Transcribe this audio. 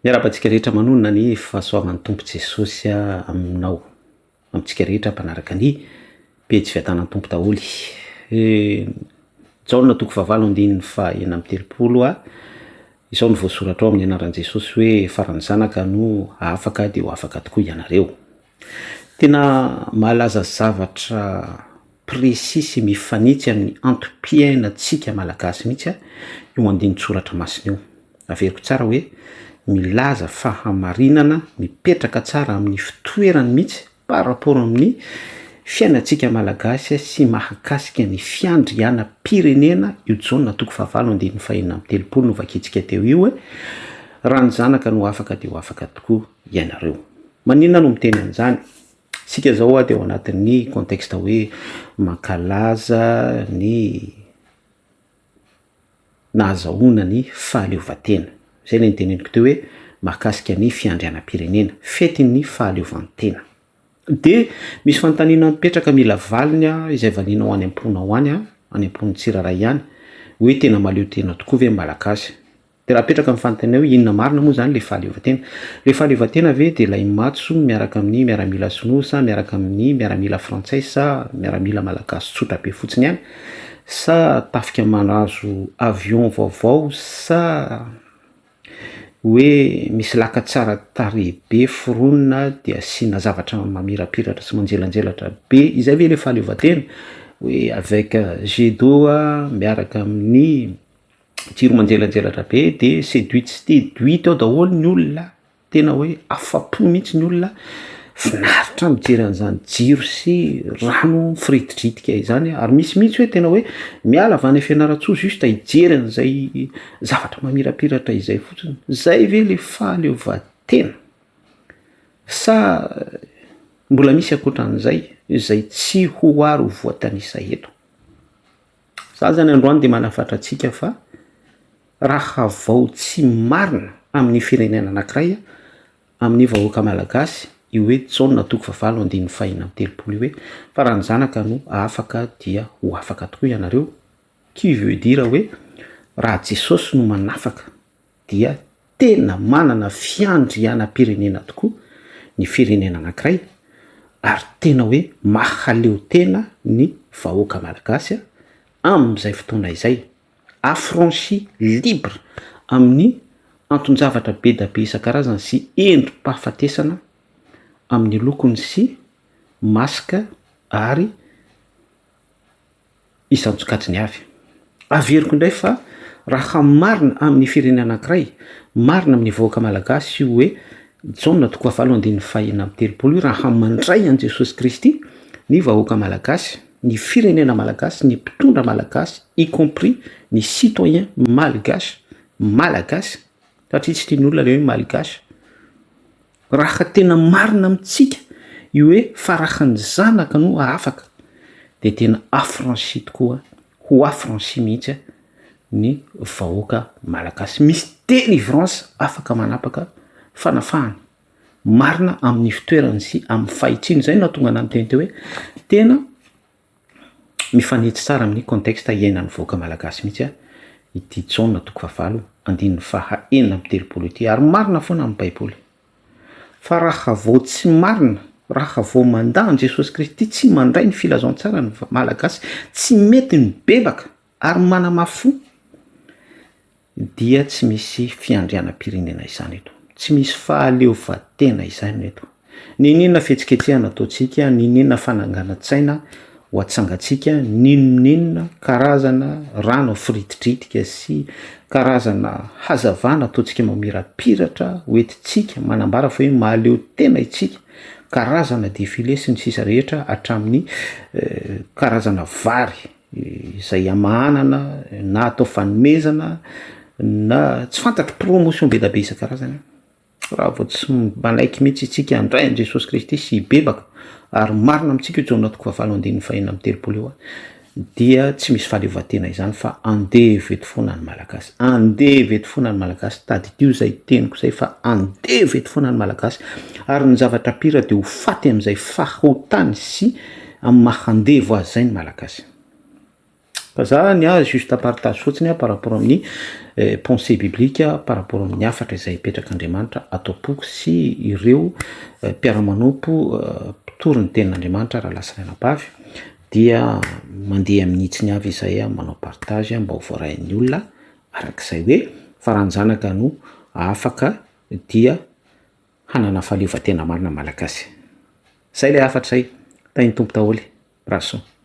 Miarahaba antsika rehetra manonona ny fahasoavan'ny Tompo Jesosy aminao, amintsika rehetra mpanaraka ny pejy fiadanan'ny Tompo daholo. Jaona toko fahavalo andininy faha 36 a, izao no voasoratra ao amin'ny anaran'i Jesosy hoe fa raha ny Zanaka no hahafaka dia ho afaka tokoa ianareo. Tena mahalaza zavatra précis sy mifanitsy amin'ny antom-piainantsika Malagasy mihitsy io andinin-tsoratra masina io. Averiko tsara hoe milaza fahamarinana mipetraka tsara amin'ny fitoerany mihitsy par rapport amin'ny fiainantsika Malagasy sy mahakasika ny fiandrianam-pirenena io Jaona toko fahavalo andininy fahenina amby 30 novakintsika teo io hoe raha ny zanaka no afaka dia ho afaka tokoa ianareo. Maninona no miteny an'izany? Isika izao dia ao anatin'ny contexte hoe mankalaza ny nahazahoana ny fahaleovantena. Izay ilay noteneniko teo hoe mahakasika ny fiandrianam-pirenena, fetin'ny fahaleovantena. Dia misy fanontaniana mipetraka mila valiny izay valianao any am-ponao any, any am-pon'ny tsirairay ihany, hoe tena mahaleo tena tokoa ve ny Malagasy? Dia raha apetraka ny fanontaniana hoe inona marina moa izany ilay fahaleovantena? Ilay fahaleovantena ve dia ilay matso miaraka amin'ny miaramila sinoa sa miaraka amin'ny miaramila frantsay sa miaramila malagasy tsotra be fotsiny ihany? Sa tafika manazo avion vaovao sa hoe misy laka tsara tarehy be foronina dia asiana zavatra mamirapiratra sy manjelanjelatra be? Izay ve ilay fahaleovantena? Hoe avec jet d'eau miaraka amin'ny jiro manjelanjelatra be de seduite sy teduite ao daholo ny olona, tena hoe afa-po mihitsy ny olona, finaritra mijery an'izany jiro sy rano mifiritidritika izany ary misy mihitsy hoe tena hoe miala avy any Fianarantsoa juste hijery an'izay zavatra mamirapiratra izay fotsiny, zay ve le fahaleovantena sa mbola misy ankoatran'izay izay tsy ho ary ho voatanisa eto? Za zany androany dia manafatra antsika fa raha vao tsy marina amin'ny firenena anankiray, amin'ny vahoaka malagasy io hoe Jaona toko fahavalo andininy fahenina amby 30 io hoe fa raha ny zanaka no afaka dia ho afaka tokoa ianareo, qui veut dire hoe raha Jesosy no manafaka dia tena manana fiandrianam-pirenena tokoa ny firenena anankiray ary tena hoe mahaleo tena ny vahoaka malagasy amin'izay fotoana izay, affranchi, libre amin'ny anton-javatra be da be isan-karazany sy endri-pahafatesana amin'ny lokony sy masque ary isan-tsokajiny avy. Averiko indray fa raha marina amin'ny firenena anankiray, marina amin'ny vahoaka malagasy io hoe Jaona toko fahavalo andininy fahenina amby 30 io, raha mandray an'i Jesosy Kristy ny vahoaka malagasy, ny firenena malagasy, ny mpitondra malagasy, y compris ny citoyen malgache, malagasy, satria tsy tian'ny olona ilay hoe malgache, Raha tena marina amintsika io hoe fa raha ny zanaka no afaka dia tena affranchi tokoa, ho affranchi mihitsy ny vahoaka malagasy. Misy délivrance afaka manapaka fanafahana marina amin'ny fitoerany sy amin'ny fahitsiany. Izay no nahatonga anah niteny teo hoe tena mifanitsy tsara amin'ny contexte iainan'ny vahoaka malagasy mihitsy ity Jaona toko fahavalo andininy faha 36 ity ary marina foana amin'ny baiboly fa raha vao tsy marina raha vao mandà an'i Jesosy Kristy tsy mandray ny filazantsara ny malagasy tsy mety mibebaka ary manamafy fo dia tsy misy fiandrianam-pirenena izany eto, tsy misy fahaleovantena izany eto. N'inon'inona fihetsiketsehana ataontsika, n'inon'inona fananganan-tsaina ho atsangantsika, n'inon'inona karazana rano afiritidritika sy karazana hazavana ataontsika mamirapiratra ho entintsika manambara fa hoe mahaleo tena isika, karazana defile sy ny sisa rehetra hatramin'ny karazana vary. izay hamahanana na atao fanomezana na tsy fantatro promotion be da be isan-karazany raha vao tsy manaiky mihitsy isika handray an'i Jesosy Kristy sy hibebaka ary marina amintsika io Jaona toko fahavalo andininy fahenina amby 30 io dia tsy misy fahaleovantena izany fa andevo eto foana ny Malagasy, andevo eto foana ny Malagasy, tadidio izay teniko izay fa andevo eto foana ny Malagasy ary ny zavatra pire dia ho faty amin'izay fahotany sy Amin'ny maha andevo azy izay ny Malagasy. Fa za ny ahy juste partage fotsiny a par rapport amin'ny pensée biblique, par rapport amin'ny hafatra izay ipetrak'Andriamanitra ato am-poko sy ireo mpiara-manompo mpitory ny tenin'Andriamanitra rahalahy sy ranabavy, dia mandeha amin'ny hitsiny avy izay a manao partage mba ho voarain'ny olona arak'izay hoe fa raha ny zanaka no afaka dia hanana fahaleovantena marina Malagasy. Zay le hafatra zay, tahin'ny Tompo daholo, rasoa.